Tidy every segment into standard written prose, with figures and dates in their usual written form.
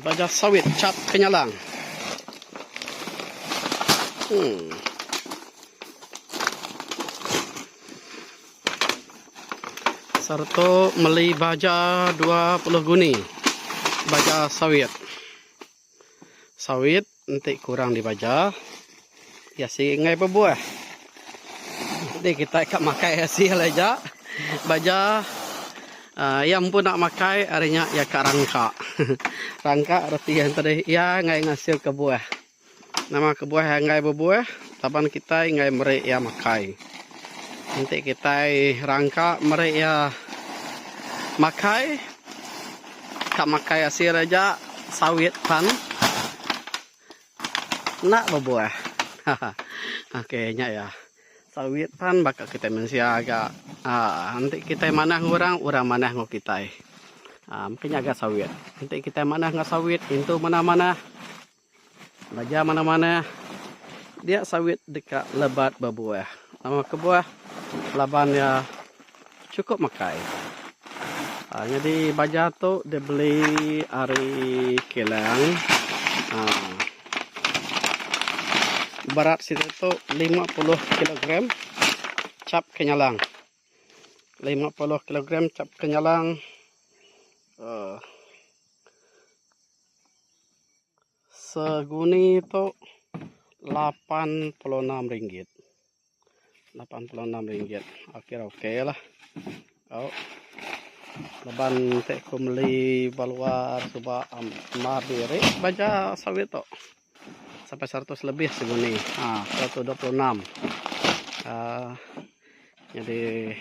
Baja sawit chap kenyalang. Hmm. Serta meli baja 20 guni baja sawit. Sawit enti kurang dibaja iya sigi enggai bebuah. Enti kitai ka makai asil aja baja uhh iya empu enda makai ari nya iya ka rangka. Rangka reti iya tadi iya enggai ngasilka buah. Nama kebuah iya enggai bebuah laban kitai enggai meri iya makai. Enti kitai rangka meri iya makai ka makai asil aja sawit pan enda bebuah. Haha ok nya iya. Sawit pan baka kitai mensia ga aaa enti kitai manah enggau orang, orang manah enggau kitai. Aaa mungkin nya ga sawit. Enti kitai manah enggau sawit intu manah-manah belajar manah-manah dia sawit deka lebat bebuah. Nama kebuah laban iya chukup makai. Aaa nyadi baja tu dibeli ari kilang aaa berat sida tu 50 kilogram chap kenyalang. 50 kilogram chap kenyalang aaa seguni tu 86 ringgit. 86 ringgit kira ok lah au laban ti ku meli ba luar suba mar diri baja sawit tu sampai 100 lebih seguni um 126 um jadi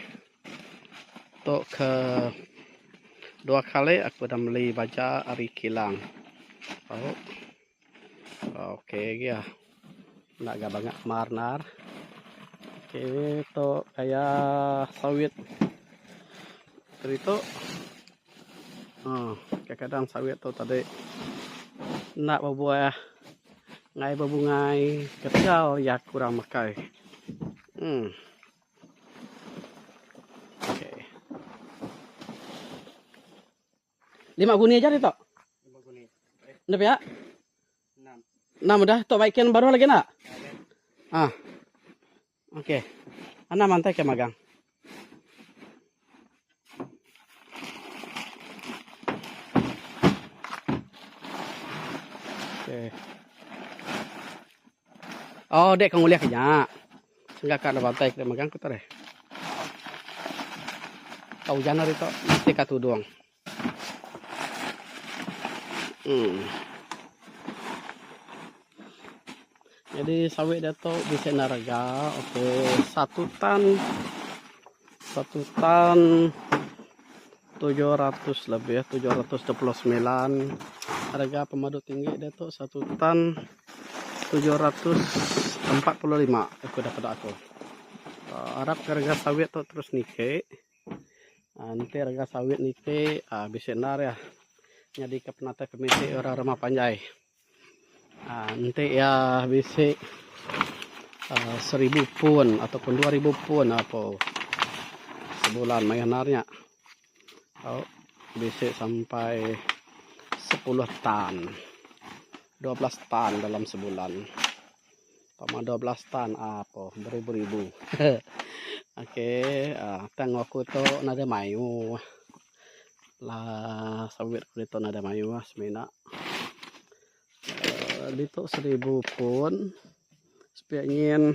tu ke dua kali aku dah meli baja ari kilang au. Ok agi ah. Enda ga bangat mar nar. Ok tu gaya sawit ditu. Uhh kadang sawit tu tadi enda bebuah enggai bebungai ketegal iya kurang makai. Uhh. Ok. Lima guni aja ditu. Lima guni. Enda pia? Enam. Enam udah tok baikin baru lagi nak? Ah. Okey. Ana mantai ke magang. Okey. Oh, dek kau ngulih ke nya. Sengga ka bantai ke magang ku tadi. Kau ujan hari tu mesti ka tudung. Hmm. Jadi sawit dia tu bisi rega okey satu tan satu tan 700 lebih 729 harga pemadu tinggi dia tu satu tan 745 aku dah peda aku. Uh, arap ke harga sawit tu terus niki. Enti rega sawit niki bisi endar iya nyadika penatai pemisi orang rumah panjai. Enti iya bisi seribu pun ataupun 2000 pun apo sebulan mayuh endar nya. Au bisi sampai sepuluh tan, 12 tan dalam sebulan. Pama 12 tan apo beribu-ribu. Okey uhh tang aku tu nadai mayuh la sawit ku ditu nadai mayuh semina uhh ditu seribu pun sepiak nyin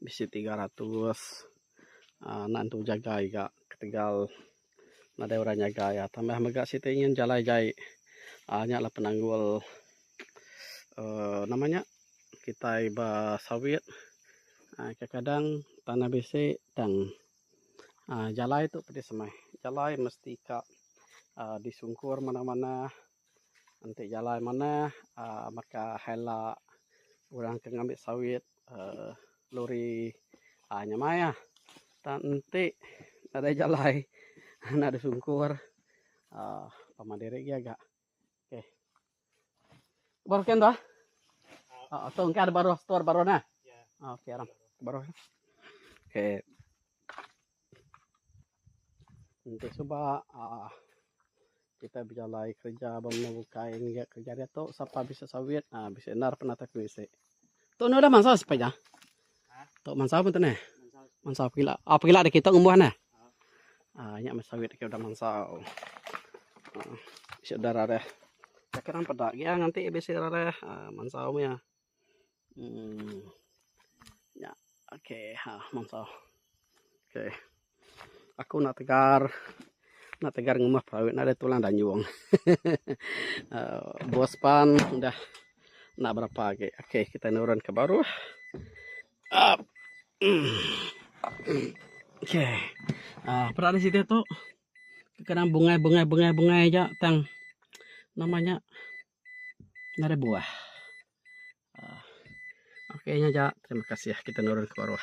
bisi 300 uhh nan tu jaga iga ketegal nadai orang nyaga iya. Tambah mega siti nyin jalai jai uhh nya lah penanggul uhh nama nya kitai ba sawit uhh kadang tanah bisi tang uhh jalai tu pedis amai. Jalai mesti ka uhh disungkur manah manah enti jalai manah uhh baka hela orang ke ngambi sawit uhh lori uhh nyamai ah. Tang enti nadai jalai enda disungkur uhh pama diri agi aga. Okey. Baru ken tu ah. Oh, tu engka ada baru store baru nah. Ya. Okey aram. Baru. Okey. Enti suba ah. Kitai bejalai kereja ba menua bukai ngiga kereja diatu sapa bisi sawit aaa bisi endar penatai pemisi. Tu enda udah mansau sipa ija. Tu mansau pun tu neh. Mansau pegila. Ah pegila dek kitu ngembuah neh. Ah nya meh sawit ke udah mansau. Ah bisi udah rareh. Kadang peda gia nganti bisi rareh ah mansau meh iya. Uhh nya okay ha mansau. Okay. Aku enda tegar enda tegar ngembuah sawit nadai tulang danjung. Uhh bos pan udah enda berapa agi. Okay kitai nurun ke baruh. Up. Okay. Uhh peda siti tu kadang bungai bungai bungai bungai aja tang nama nya nadai buah. Uhh okay nya aja terima kasih kita nurun ke baruh.